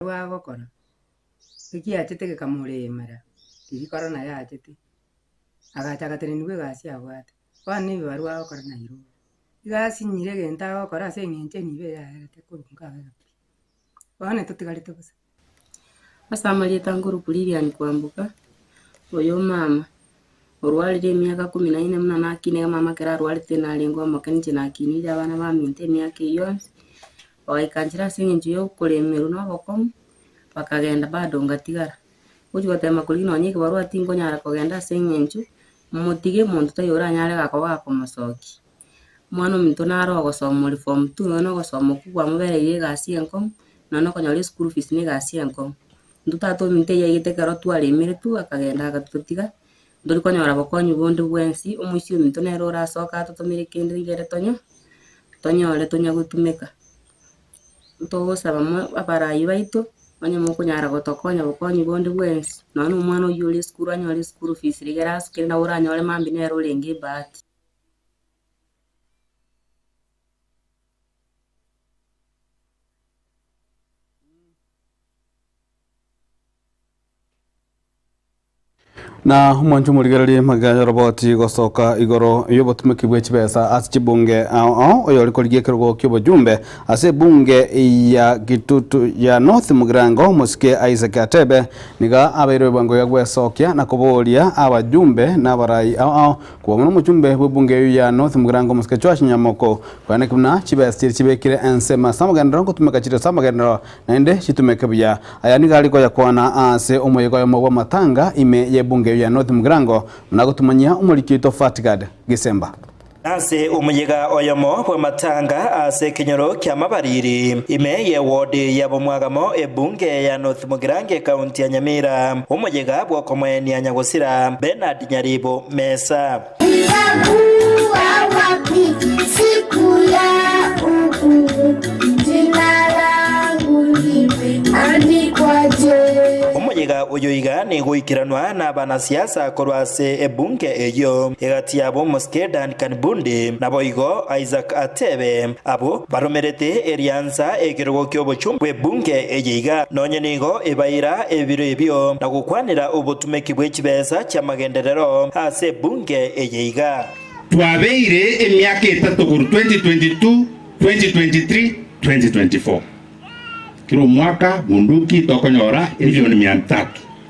Agokora ekiachete gekamuremera riria korona yachete agacha agateneniwa egasi abwate bono na ebibarua agokora Nairobi. Igasinyire egento agokora ase eng'encho enibo eyaerete korwa nkagera pi bono totigarete bosa. Ase amarieta nkoruku Lilian Kwamboka, oyo mama orwarire emiaka 14 muna nakinega mama kera arwarete narenge omoke ninche nakinire abana baminto emiaka eyio yonsi bagaika ase eng'encho ya okoremerwa na obokongu bakagenda bado ngatigara. Gochi gotema korigia nonya ekebarua tinkonyara kogenda ase eng'encho motige omonto taiyo oranyare gakoba gakomosokia. Omwana ominto nare ogosoma ore form 2 nonya na ogosoma okwo kwamobereire egasi enkong'u nonya na okonyora eschool fees na egasi enkong'u. Intwe tata ominto eyaigete ekero twaremeretwe akagenda agatotiga ntori konyora bokonyi bonde bwensi omoisia ominto nere orasoka atotomere kende rigere tonyo tonyore tonya gotumeka. Ntogosaba abarai baito onye mokonyara gotokonya bokonyi bonde bwensi nonya na omwana oywo ore esukuru anyore eschool fees rigere asukire nawe oranyore mambia nere orenge ebahati. Na omwancho omorigereria magaya roboti gosoka igoro y'obotumeki bwa chibesa ase chibunge ao oyo ori korigia ekerogo kia obojumbe ase ebunge ya Gitutu ya North Mugirango Mosike Isaac Atebe niga abeire bwango ya gwesokia na koboria abajumbe na abarai ao kuba omuchumbe bw'ebunge ya North Mugirango Mosike Joash Nyamoko kwane kuna chibesa chiri chibekire ensema samagendero gotumeka chiri samagendero naende chitumeke buya aya niga ariko yakwana ase omoyego oyomo bwa matanga ime y'ebunge ya North Mugirango mnagotumanyia omorikito Fatigad Gisemba. Ase omuyega oyomo bwa matanga ase kenyoro kya mabariri ime ye wodi ya bomwagamo ebunge ya North Mugirango county ya Nyamira omuyega bwo komwenia nyagosira Bernard Nyaribo Mesa. Siku ya hukumu jina langu limeandikwaje? Omuyega oyo iga nigoikiranwa na abanasiasa korwa ase ebunge eyo egati yabo Mosike Duncan Bundi nabo igo Isaac Atebe abo baromerete eriansa ekerogo ky'obochumbe bw'ebunge eye iga nonye nigo ebaira ebiro ebio na gokwanera obotumeki bw'echibesa ky'amagenderero ase ebunge eye iga. Twabeire emiaka etatu kuru 2022, 2023, 2024. Kiro mwaka bunduki tokonyora milioni 300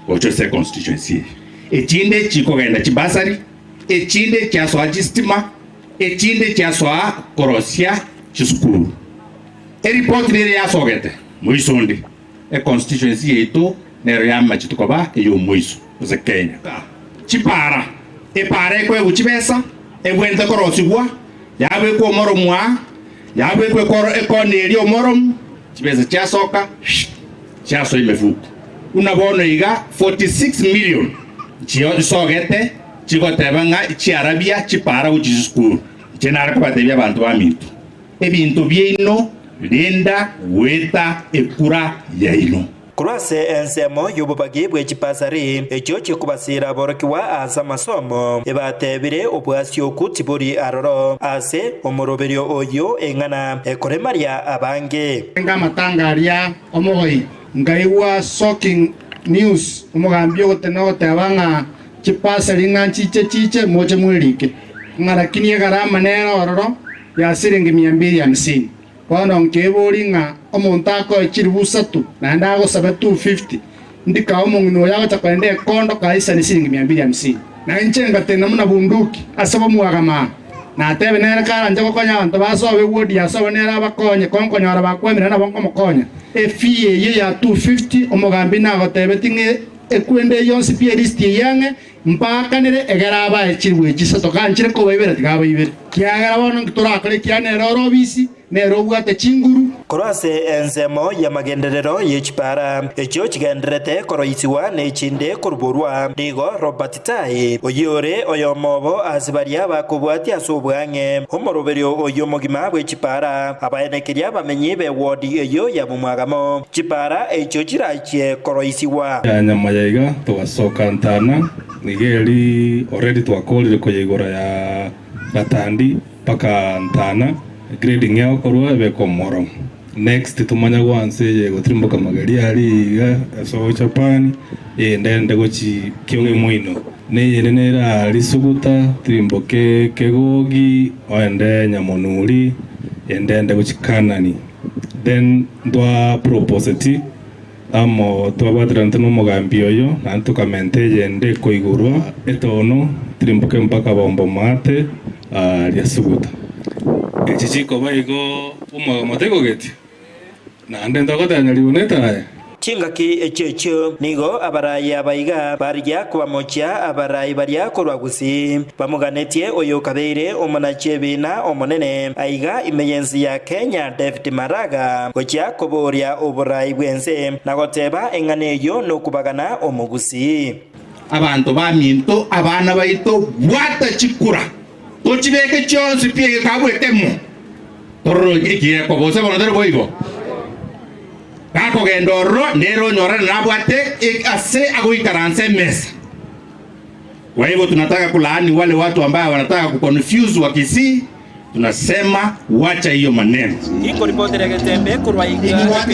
ochose constituency. Echinde chikogenda chibasari, echinde chasoa chistima, echinde chasoa korosia chisukuru. Eripoti nere yasogete muisondi. E constituency yetu nero yama chitukoba eyo muiso ose Kenya. Chipara, epare kwe uchibesa, ebwente korosigwa, yabe kwa omoromwa, yabe kwe koro ekoneri omoromu. Chibesa chasoka chaso imefuko unabono iga 46 million chiosogete chigoteba nga chiarabia chipara uchisukuru chenara kubatebia abantu bamintu ebintu byeino linda weta ekura yaino. Kurase ensemo y'obobagi bw'echipasari ekyo kikubasira borokiwa ase amasomo ebatebire obwasi oku tiburi aroro ase omoroberio oyo eng'ana ekoremaria abange. Ngamatanga aria omogoi ngaiwa shocking news omogambi ogotena ogoteba ng'a chipasari ng'a nchiche chiche moche mwirike ng'a lakini egarama nere ororo ya siringi 250. Bono nkebori ng'a omonto akoe chiribu isatu naende agosaba 250 ndika omong'ina oyo agocha kogenda ekondo kaisani siringi 250 na inche ngatena muna bunduki ase bomwagama natebe nere karanje gokonya abanto basobe wodi yasobe nere abakonye konkonyora bakwemera nabo nkomokonya efee eye ya 250 omogambi nagotebeti ng'e ekwende yonsi pi elist eyang'e mpakanire egera abae chiribu echisato kanchire kobaibera tigabaibere kiagera bono ntorakore kianere orobisi nero obwate chinguru. Korwase ensemo ya magenderero y'echipara ekyo kigenderete koroisiwa n'echinde koruborwa nigo Robert Tai oyore oyomobo ase baria bakobwatia ase obwang'e omoroberio oyo omogima bw'echipara abaenekeria bamenyi be wodi eyo ya bomwagamo chipara ekyo chirachie koroisiwa. Ya nyama yaiga tugasoka ntana nigeri already twakorire koyigora ya gatandi paka ntana grading yao korwa ebekomoro Next tumanya gwanse ye gotirimboka magari ari so Japan ndende gochi kyoge muino ne yenera risuguta tirimboke kegogi oende nyamonuri endende gochikanani then ndwa proposeti amo twabatirante n'omugambi oyo na tukamente yende koigurwa etono tirimboke mpaka bombo mate ryasuguta echichiko baigo umwaga geti na ndenda gotanya riboneta Chingaki echecho nigo abarayi abaiga barya kubamocha abarayi barya korwagusi bamuganetie oyo kabeire omonachebina omonene aiga imeyenzi ya Kenya David Maraga gochia koboria oburayi bwense nagoteba eng'aneyo nokubagana omugusi abantu baminto abana baito bwata chikura tochibeke chonsi pie kabwetemo torro ikiye kobosa bono boigo gakogenda ororo ndero nyorana nabwate ase agoikaranse mesa. Kwa hivyo tunataka kulaani wale watu ambao wanataka kuconfuse wa Kisii, tunasema wacha hiyo maneno. Iko ripoti ya Getembe kurwa iga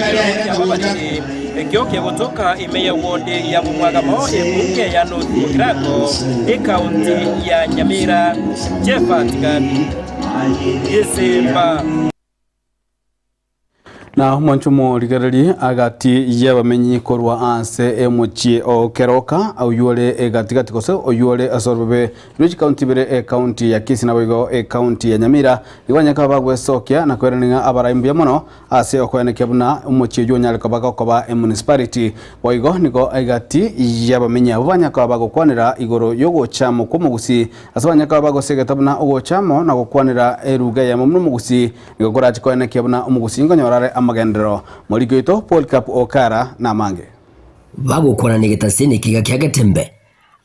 ekyoke gotoka imeya wodi ya Bumwagamo ebunge ya North Mugirango ekaunti ya Nyamira Jefat Gabi Yesemba. Na mwanchumo rigarari agati yabamenyi korwa anse emuchi o keroka oyore egatigati kose oyore asorbe rwich county bere e county ya Kisii na boigo e county ya Nyamira igwanyaka bagwesokia na kwereninga abaraimbuya mono ase okwenekia buna omuchi oyo nyaleko bagokoba e municipality boigo nigo agati yabamenyi abo banyaka bagokwanera igoro yogochamo kwomugusi ase banyaka bagosegeta buna ogochamo na gokwanera eruga ya mumugusi nigo korachi kwenekia buna omugusi ngonyorare amagendero morigoito Paul Cap Okara na mange bagokwana negetasene kiga kya Getembe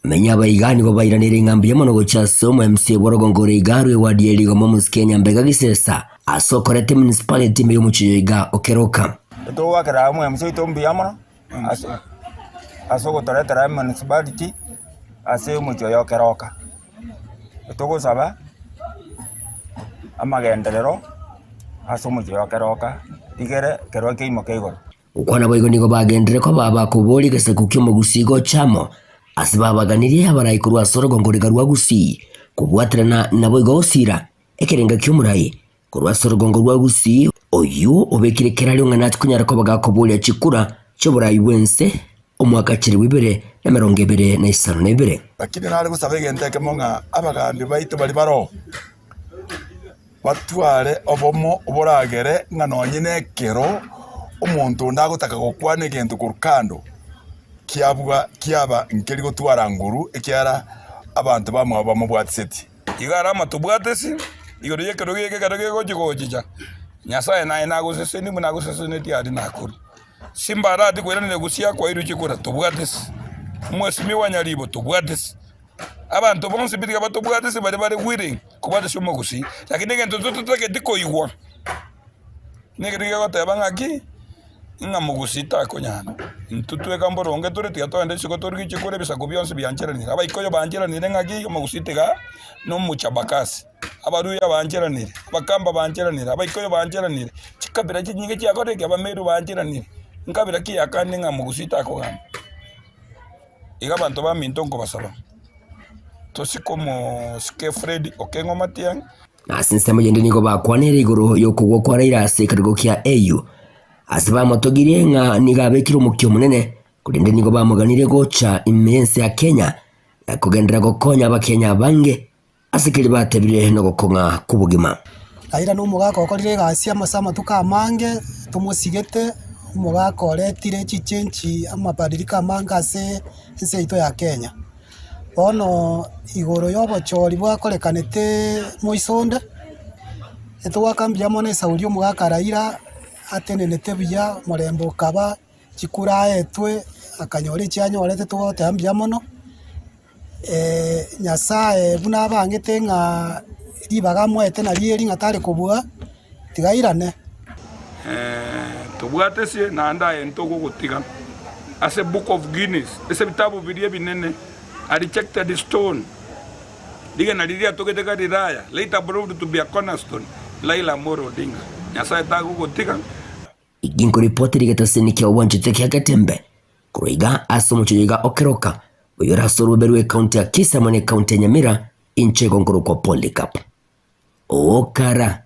menya abaigani go bairanire ngambi ya mono gocha somo MC borogongore igarwe wadieli go momus Kenya mbega gisesa asokorete municipality meyo muchiga okeroka to wakara mu MC tombi yamona asoko toretera municipality ase muchiyo okeroka togosaba amagenderero ase muchiyo okeroka igere kero keimoka igoro ukwana boigo nigo bagendere ko baba kuboli geseku kyomugusigo chamo ase babaganirie abaraikurwa sorogongoriga rwa Gusii kubwatirana nabo igo osira ekerenga kyomurayi kurwa sorogongo rwa Gusii oyu obekire kerali ng'ana kunyara ko bagakobolia chikura choburayi bwense omwaka chiri wibere na 2052 lakini nali gusaba egenteke monga abagambi baito bali baro batware obomo oboragere ng'a nonye nekero omonto ndagotaka gokwana egento korukando kiabwa kiaba nkeri gotwara nguru ekiara abantu bamwe bamubwatiseti igara amatubwatesi igoro yekero yekero gochigochicha Nyasaye naye nagoseseni munagoseseni ari nakuru simba ati kweranire gusia kwa iru chikura tubwatesi mwesimiwa Nyaribo tubwatesi abantu bonse bitika batubwatesi bari bari willing kubwatesi omugusi lakini egento tututake tikoigwa nigeriga goteba ng'aki ng'a mugusi takonyana ntutweka mboronge turi tiga twende chiko turi chikure bisaku byonse byancheranire abaikoyo bancheranire ng'aki omugusi tiga nomuchabakasi abaruya bancheranire abakamba bancheranire abaikoyo bancheranire chikabira chinyinge chiakoreke abameru bancheranire nkabira kiyakane ng'a mugusi takogamba iga bantu baminto nkobasaba tosikomo sike Fred Okengo Matiang'i na sinsemo yende nigo bakwanire igoro yokugwa kwa Raila ase ekerogo kia AU ase bamotogirie ng'a nigo abekire omokio omonene korende nigo bamoganire gocha imense ya Kenya na kugendera gokonya abakenya abange ase keri batebire no gokong'a kubugima Raila no omogaka okorire egasi amase amatuko amange tomosigete omogaka oretire chichenchi amabadiliko amange ase ense yaito ya Kenya bono igoro yobochori bwakorekanete moisonde etwakambia mono esauri omogaka Raila atenenete buya morembo okaba chikura etwe akanyora echianyorete togoteba mbuya mono Nyasaye buna abangete ng'a ribaga amwete nari eri ng'a tari kobua tigairane tobwatesie naende entogogotiga ase Book of Guinness ase bitabu biria binene a rejected stone ligena liria togete riraya later proved to be a cornerstone Raila Amolo Odinga Nyasaye tagogotiga. Iginko ripoti rigetaseni kia uwanjete kia Getembe kuroiga ase omochoyiga okeroka oyora ase oruberu ekaunti ya Kisii amo na ekaunti ya Nyamira inche igongoro kwa Polycarp Okara.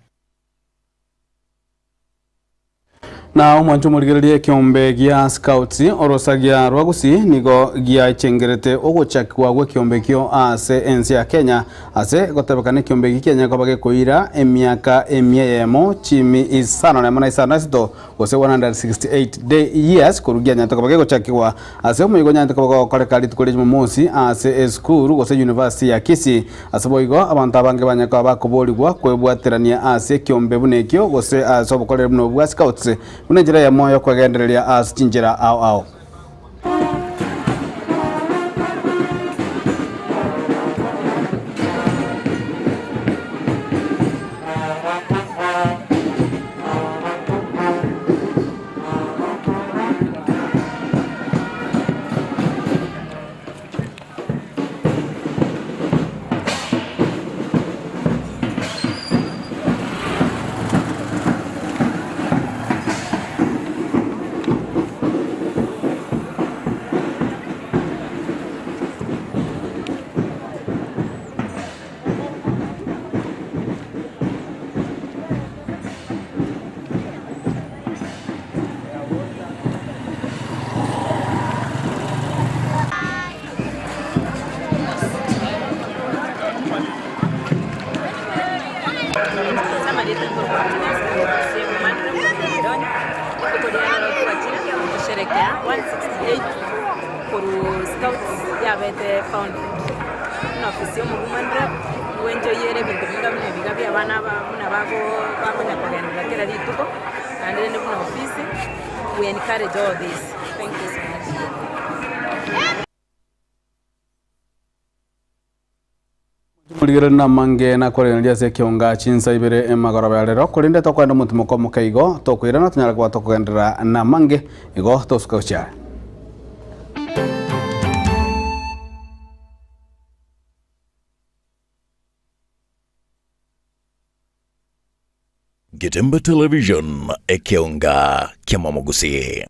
Na omwancho omorigereria ekiombe gia Scouts orosagia rwa Gusii nigo giachengerete ogochakwa gwa ekiombe kio ase ensi ya Kenya ase gotebekana ekiombe eki Kenya koba gekoira emiaka emia yemo chimi isano na emona isano na isito gose 168 day years korugia nyanta koba gegochakwa ase omoigo nyanta koba gokoreka rituko ria Jumamosi ase esukuru gose University ya Kisii ase boigo abanto abange banyaka bakoborigwa kwebwaterania ase ekiombe buna ekio gose ase obokorere buna obwa Scouts buna njira ya moyo kwegendereria ase chinjira ao ao. We encourage all this. Thank you so much. Muligere na mange na koreneria ase kionga chinsa ibere emagoro ya rero korinde tokwenda omotumo kwa mokaigo tokwirana tonyara kwa tokogendera na mange igo tosuka gochara. Getembe Television ekionga kia Mamagusi.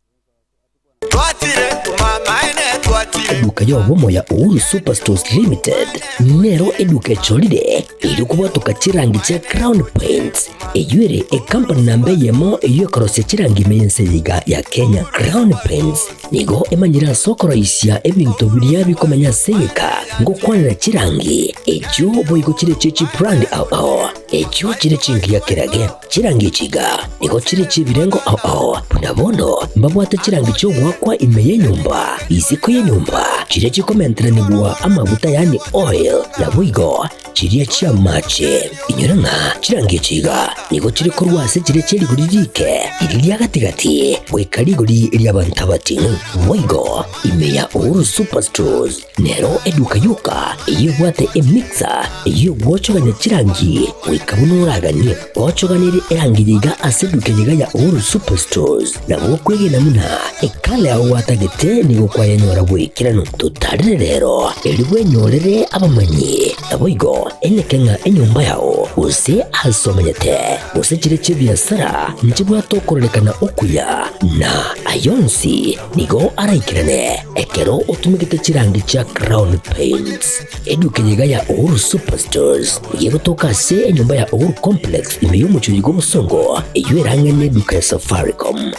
Eduka y'obumo ya Uhuru Superstores Limited nero eduka echolire iri kubwatuka chirangi cha Crown Paints eyuere ekampani namba yemo eyekorosia chirangi meyense yiga ya Kenya. Crown Paints nigo emanyira sokoroisia ebintu biria bikomenya seyeka ngokwanira chirangi echo boigo chire chichi brand ao ao echo chire chingi ya kirage chirangi chiga nigo chire chibirengo ao ao punabono mbabwate chirangi chogwakwa imeye nyumba isiko ye nyumba chire chikomenteranibwa amabuta yani oil na boigo chiria chia mache inyoranga chirangi chiga nigo chiri korwase chire chiriguririke iri gatigati bwekariguri ryabantabatinu boigo imeya Uhuru Superstores nero eduka yuka eyobwate emixer eyogwochoganya chirangi wikabunuragani wochoganire erangi yiga ase eduka yiga ya Uhuru Superstores nabo kwegena muna ekale aho watagete nigo kwayenyora bwikirano tutarire rero eribwenyorere abamanyi naboigo enekenga enyumba yao use asomenyete use chire chibiasara nchibwatokorerekana okuya na ayonsi nigo araikirane ekero otumigete chirangi cha Crown Paints eduka yiga ya Uhuru Superstores yegotoka se enyumba ya Uhuru Complex imeyumuchuji g'omusongo eywerang'ene eduka ya Safaricom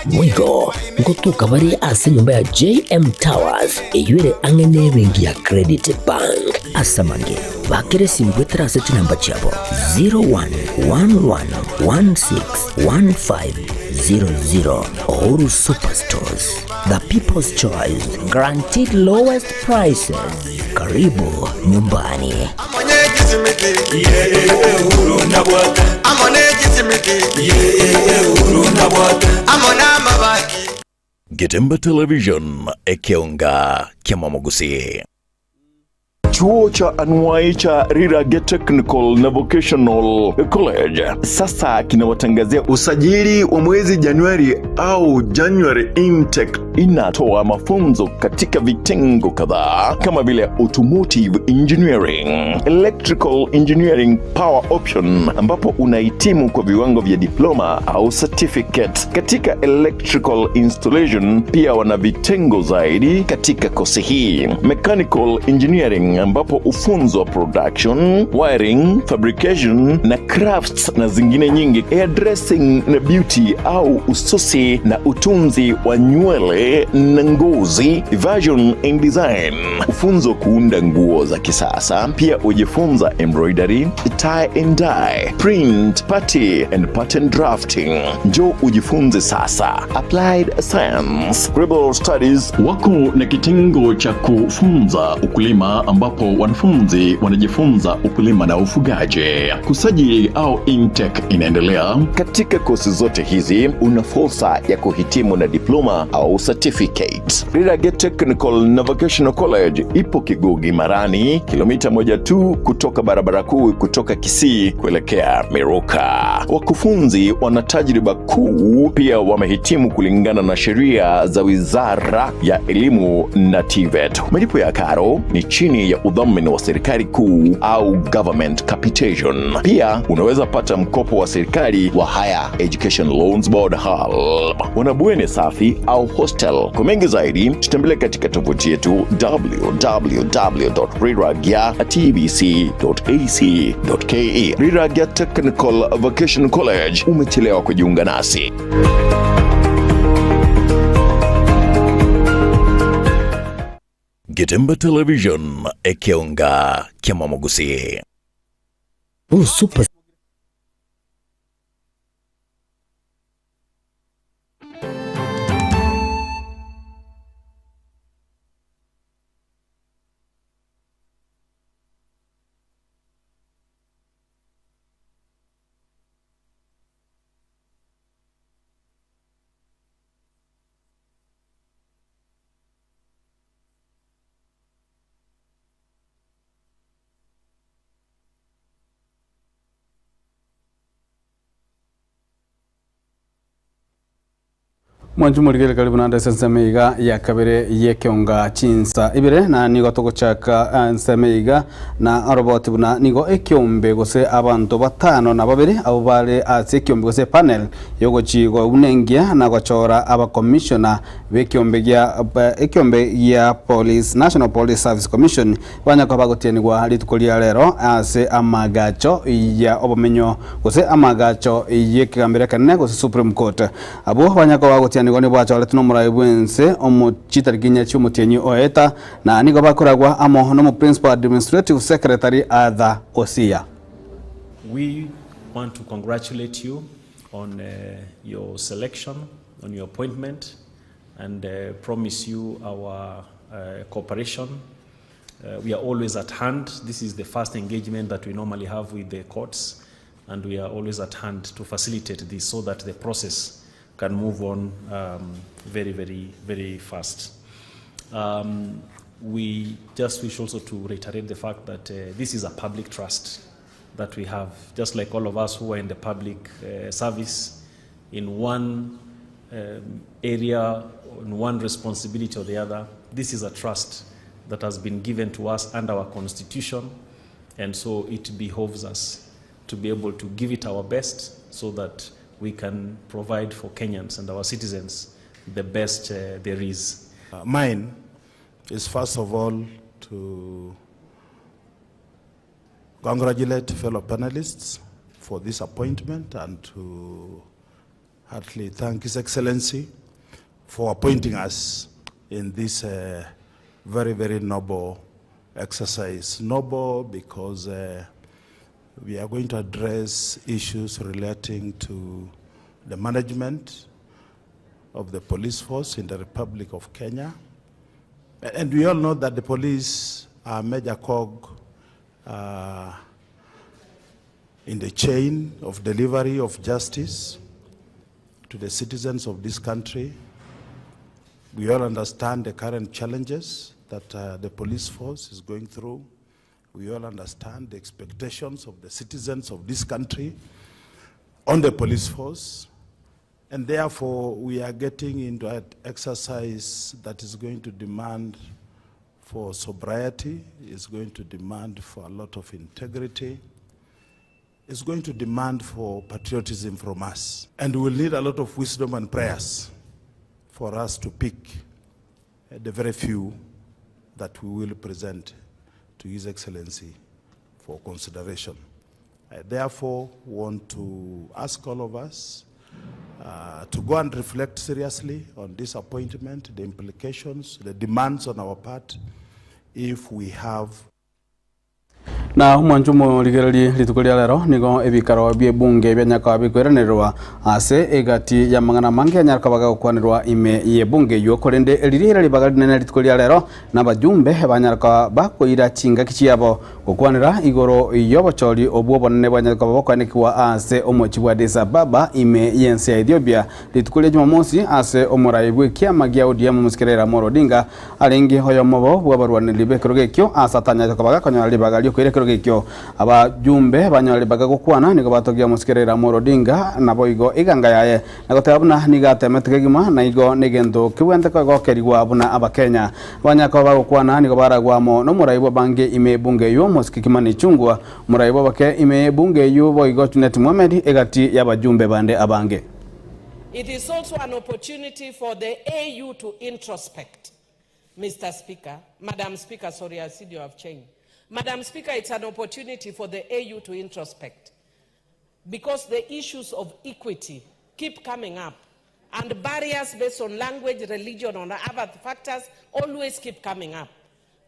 mwigo ngotuka bari ase nyumba ya JM Towers eywere ang'ene bengi ya Credit Bank asamange bakere simbwetra ase chinamba chabo 0111161500. Uhuru Superstores, the people's choice, guaranteed lowest prices. Karibu nyumbani. Getembe Television ekionga kia Mamagusi. Chuo cha anuwai cha Rirage Technical na Vocational College sasa kinawatangazia usajili wa mwezi Januari au January intake. Inatoa mafunzo katika vitengo kadhaa kama vile automotive engineering, electrical engineering power option, ambapo unahitimu kwa viwango vya diploma au certificate. Katika electrical installation pia wana vitengo zaidi katika kosi hii: mechanical engineering, ambapo ufunzwa production, wiring, fabrication na crafts na zingine nyingi, hairdressing na beauty au ususi na utunzi wa nywele na ngozi, fashion and design, ufunzo kuunda nguo za kisasa. Pia ujifunza embroidery, tie and dye, print, party and pattern drafting. Njoo ujifunze sasa. Applied Science, Global Studies wako na kitengo cha kufunza ukulima, ambapo wanafunzi wanajifunza ukulima na ufugaji. Kusajili au intake inaendelea. Katika kosi zote hizi una fursa ya kuhitimu na diploma au certificate. Rirage Technical na Vocational College ipo Kigugi Marani, kilomita 1 tu kutoka barabara kuu kutoka Kisii kuelekea Miruka. Wakufunzi wana tajriba kuu, pia wamehitimu kulingana na sheria za Wizara ya Elimu na TVET. Malipo ya karo ni chini ya udhamini wa serikali kuu au government capitation. Pia unaweza pata mkopo wa serikali wa Higher Education Loans Board HELB. Wana bweni safi au hostel. Kwa mengi zaidi tutembelee katika tovuti yetu www.riragya.tbc.ac.ke. Riragya Technical Vocational College, umechelewa kujiunga nasi. Getemba Television, Ekeonga, Kyamamogusi. Super Mwanjumurigere karibu na ndese nseme ya kabere yekionga chinsa ibere na nigo togochaka nseme na aroboti buna nigo ekiombe gose abantu batano na babere abo bare ase ekiombe gose panel yogochigo unengia na gochora aba commissioner bekiombe gya ekiombe ya Police National Police Service Commission banyako bagotienigwa rituko ria rero ase amagacho ya obomenyo gose amagacho yekigambere kanene gose Supreme Court abo banyako bagotienigwa ni bwacho letino murai bwense omuchitarikinya chumutienyi oeta na nigo bakoragwa amo no Principal Administrative Secretary Arthur Osia. We want to congratulate you on your selection, on your appointment, and promise you our cooperation. We are always at hand. This is the first engagement that we normally have with the courts, and we are always at hand to facilitate this so that the process can move on very, very, very fast. We just wish also to reiterate the fact that this is a public trust that we have, just like all of us who are in the public service, in one area, in one responsibility or the other. This is a trust that has been given to us under our constitution, and so it behoves us to be able to give it our best so that we can provide for Kenyans and our citizens the best there is. Mine is first of all to congratulate fellow panelists for this appointment and to heartily thank His Excellency for appointing us in this very, very noble exercise. Noble because we are going to address issues relating to the management of the police force in the Republic of Kenya. And we all know that the police are a major cog in the chain of delivery of justice to the citizens of this country. We all understand the current challenges that the police force is going through. We all understand the expectations of the citizens of this country on the police force, and therefore we are getting into an exercise that is going to demand for sobriety, is going to demand for a lot of integrity, is going to demand for patriotism from us. And we'll need a lot of wisdom and prayers for us to pick the very few that we will present to His Excellency for consideration. I therefore want to ask all of us to go and reflect seriously on this appointment, the implications, the demands on our part, if we have. Na omwancho omorigereria rituko ria rero nigo ebikaro bia ebunge bia nyaka bikweranirwa ase egati ya mang'ana mange anyaraka bagakwanirwa ime ye bunge yo korende eririra ribaga rinene rituko ria rero n'abajumbe banyaraka bakoira chingaki chiabo gokwanira igoro yobochori obwo bonene bwanyaraka bakwanekiwa ase omochi bwa Addis Ababa ime yense ya Ethiopia rituko ria Jumamosi ase omorai bw'ekiama gia ODM Musikere Amolo Odinga arenge hoyomobo bw'abarwaniri b'ekero gekio ase atanyaraka bagakonyora ribaga riokoire gekio abajumbe banyore bagagokwana nigo batogia Musikere Amolo Odinga nabo igo iganga yaye nagoteba buna nigatemete kegima na igo nigento kiwente kogokerigwa buna abakenya banyako bagokwana nigo baragwamo no muraibo bange ime bunge yo Mosiki Kimani Chungwa muraibo bake ime bunge yo boigo Junet Mohamed egati y'abajumbe bande abange. It is also an opportunity for the AU to introspect. Mr. Speaker, Madam Speaker, sorry, I see you have changed. Madam Speaker, it's an opportunity for the AU to introspect because the issues of equity keep coming up and barriers based on language, religion, or other factors always keep coming up.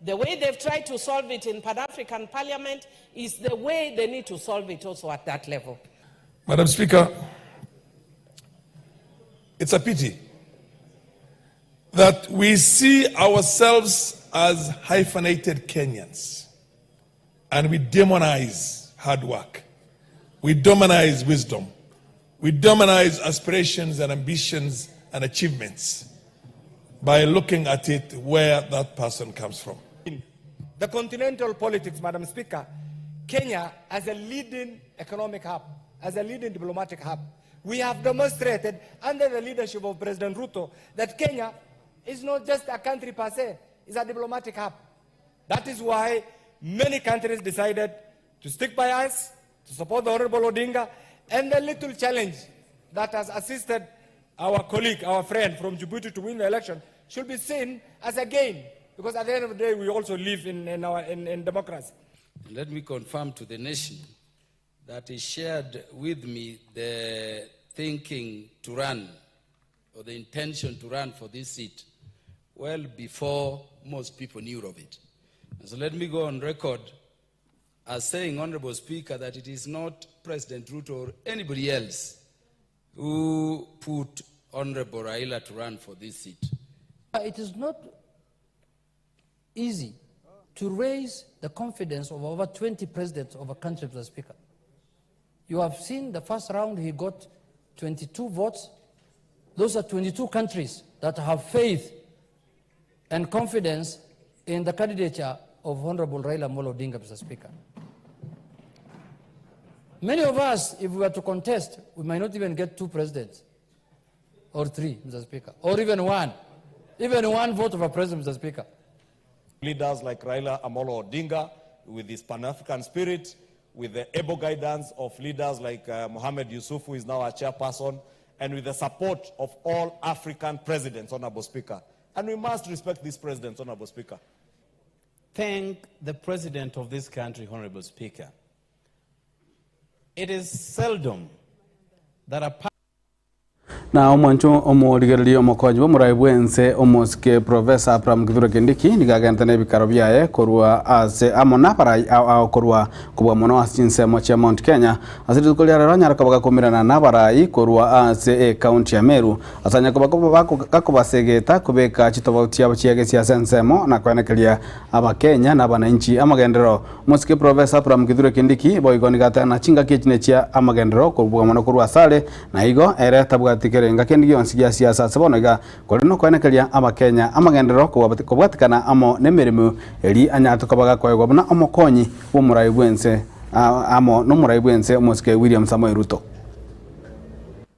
The way they've tried to solve it in Pan-African Parliament is the way they need to solve it also at that level. Madam Speaker, it's a pity that we see ourselves as hyphenated Kenyans and we demonize hard work. We demonize wisdom. We demonize aspirations and ambitions and achievements by looking at it where that person comes from. In the continental politics, Madam Speaker, Kenya as a leading economic hub, as a leading diplomatic hub, we have demonstrated under the leadership of President Ruto that Kenya is not just a country per se, it's a diplomatic hub. That is why many countries decided to stick by us, to support the Honorable Odinga, and the little challenge that has assisted our colleague, our friend from Djibouti to win the election should be seen as a gain, because at the end of the day, we also live in democracy. Let me confirm to the nation that he shared with me the thinking to run, or the intention to run for this seat, well before most people knew of it. And so let me go on record as saying, Honorable Speaker, that it is not President Ruto or anybody else who put Honorable Raila to run for this seat. It is not easy to raise the confidence of over 20 presidents of a country, Mr. Speaker. You have seen the first round he got 22 votes. Those are 22 countries that have faith and confidence in the candidature of Honorable Raila Amolo Odinga, Mr. Speaker. Many of us, if we were to contest, we might not even get 2 presidents or 3, Mr. Speaker, or even one. Even one vote of a president, Mr. Speaker. Leaders like Raila Amolo Odinga, with his Pan-African spirit, with the able guidance of leaders like Mohamed Yusuf, who is now our chairperson, and with the support of all African presidents, Honorable Speaker. And we must respect these presidents, Honorable Speaker. Thank the president of this country, Honorable Speaker. It is seldom that a na omwancho omorigereria omokonyi bw'omorai bwense omosike Professor Abraham Kithure Kindiki nigagente n'ebikaro byaye korwa ase amo n'abarai ao korwa kobwa mono ase chinsemo chia Mount Kenya ase rituko ria rero nyaraka bagakomerana n'abarai korwa ase ekaunti ya Meru asanya gakobasegeta kobeka chitofauti abo chiage siasa ensemo na kwenekeria abakenya n'abananchi amagendero. Omosike Professor Abraham Kithure Kindiki boigo nigatana chingaki echine chia amagendero kobwa mono korwa asare na igo ere tabwati kerenga kendi gionsi gia siasa sabono iga kore no kwenekeria abakenya amagendero kobwatikana amo nemirimo eri anyatu kobaga koegwa buna omokonyi bw'omorai bwense amo n'omorai bwense omosike William Samoei Ruto.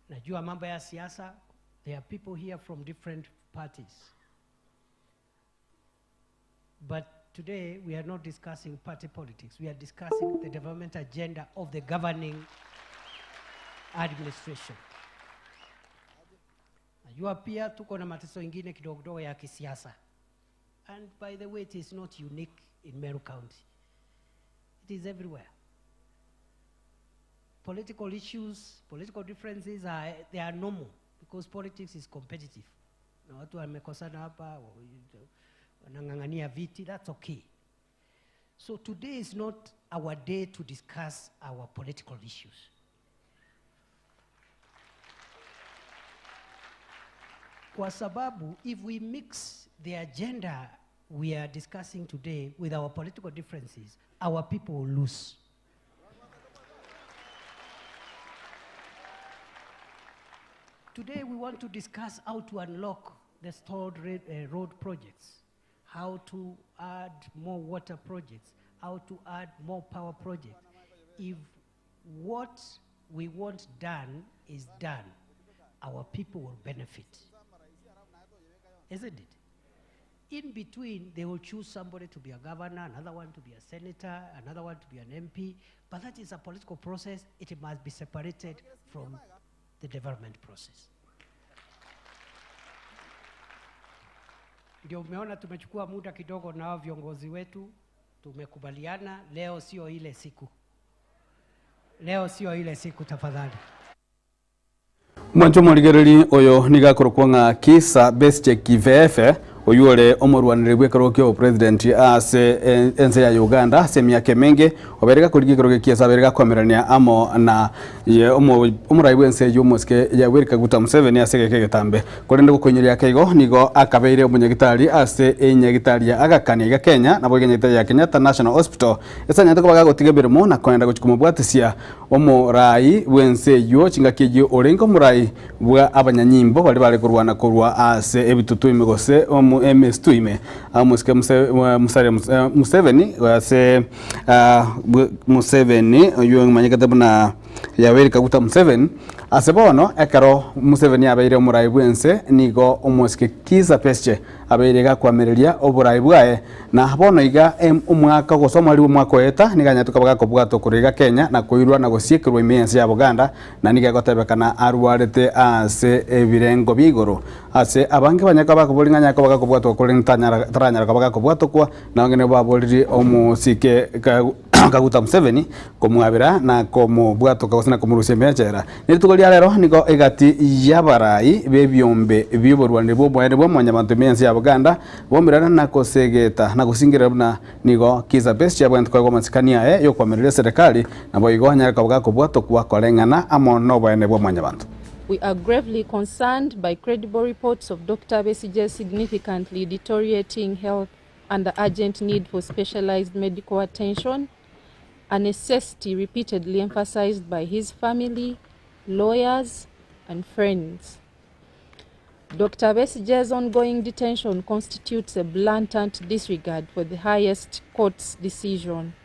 Najua mambo ya siasa, there are people here from different parties. But today we are not discussing party politics. We are discussing the development agenda of the governing administration. Najua pia tuko na mateso ingine kidogo kidogo ya kisiasa. And by the way, it is not unique in Meru County. It is everywhere. Political issues, political differences they are normal because politics is competitive. Na watu wamekosana hapa, wanang'ang'ania viti, that's okay. So today is not our day to discuss our political issues. Kwa sababu, if we mix the agenda we are discussing today with our political differences, our people will lose. Today we want to discuss how to unlock the stalled road projects, how to add more water projects, how to add more power projects. If what we want done is done, our people will benefit. Isn't it? In between, they will choose somebody to be a governor, another one to be a senator, another one to be an MP, but that is a political process. It must be separated from the development process. Ndio umeona tumechukua muda kidogo na viongozi wetu, tumekubaliana leo sio ile siku. Leo sio ile siku tafadhali. Mwancho morigereri oyo nigakorokwa ng'a Kizza Besigye Kivefe oyure omorwanire bwekero kyo president ase ense ya Uganda ase miaka menge obereka kurigikero kiesa bereka kwamerania amo na omorai bwense yomosike ya Yoweri Kaguta Museveni ase gekegetambe korende gukonyeria keigo nigo akabeire omunyagitari ase enyagitari ya agakani ga Kenya nabo enyagitari ya Kenyatta National Hospital esanyate ko bagagotiga birimo na kwenda guchikumubwatisia omorai bwense yo chingakiyo orengo omorai bwa abanyanyimbo bari bare kurwana kurwa ase ebitutu imigose MS2 ime amusike Museveni ase Museveni oyo manyikate buna Yoweri Kaguta Museveni asebono ekero Museveni abeire omorai bwense nigo omosike Kizza Besigye abeire gakwamereria oborai bwaye na bono iga omwaka gosoma ri omwaka eta niganyatuka bagakobwato kuriga Kenya na koirwa na gosiekirwa imiense ya Buganda na nigagotebekana arwarete ase ebirengo bigoro ase abange banyaka bakoboringanya ko bagakobwato kuri taranyara bagakobwato kwa na ngene baboriri omosike Kaguta Museveni komwabira na komubwato kagosina komurusia mechera nituko lia lero niko egati yabarai bebyombe byoborwanire bwo bwo mwanyabantu miensi ya Buganda bomirana na kosegeta na kusingira buna nigo Kizza Besigye bwantu kwa masikania yo kwamerere serikali na boigo nyaraka bagakobwato kwa kolengana amo no bwene bwo mwanyabantu. We are gravely concerned by credible reports of Dr. Besigye's significantly deteriorating health and the urgent need for specialized medical attention, a necessity repeatedly emphasized by his family, lawyers, and friends. Dr. Besigye's ongoing detention constitutes a blatant disregard for the highest court's decision,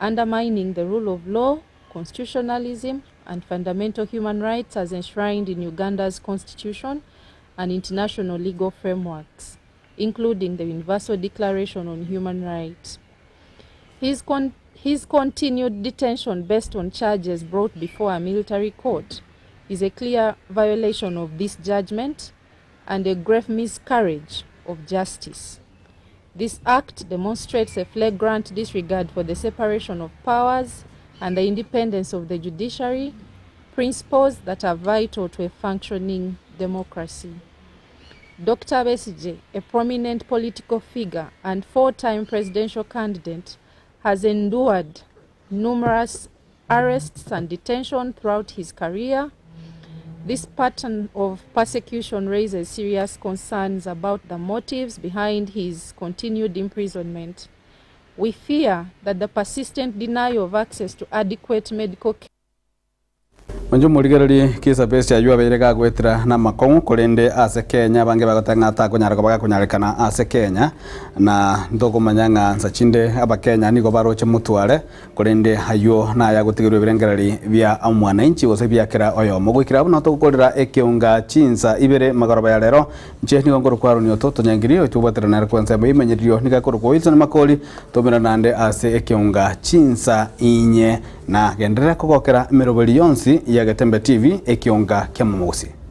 undermining the rule of law, constitutionalism, and fundamental human rights as enshrined in Uganda's constitution and international legal frameworks, including the Universal Declaration on Human Rights. His continued detention based on charges brought before a military court is a clear violation of this judgment and a grave miscarriage of justice. This act demonstrates a flagrant disregard for the separation of powers and the independence of the judiciary, principles that are vital to a functioning democracy. Dr. Besigye, a prominent political figure and four-time presidential candidate, has endured numerous arrests and detention throughout his career. This pattern of persecution raises serious concerns about the motives behind his continued imprisonment. We fear that the persistent denial of access to adequate medical care. Manjo murigereri kisa besi ayua beire gagwetera na makong'u korende ase Kenya bange bagotang'ata konyara kobaga konyarekana ase Kenya na ntokomanya ng'a nsachinde abakenya nigo baroche mutware korende ayo na ya gotigerwa ebirengereri bia omwananchi gose biakera oyomo goikera abwo notogokorera ekeunga chinsa ibere magoroba ya rero nche nigo ngorokwaroni oto tonyangiri otubwatera nare kwanza imenyerio nigakorokwa Wilson Makori tomera nande ase ekeunga chinsa inye na genderera kogokera emeroberi yonsi ya Getembe TV ekionga kia Momogosi.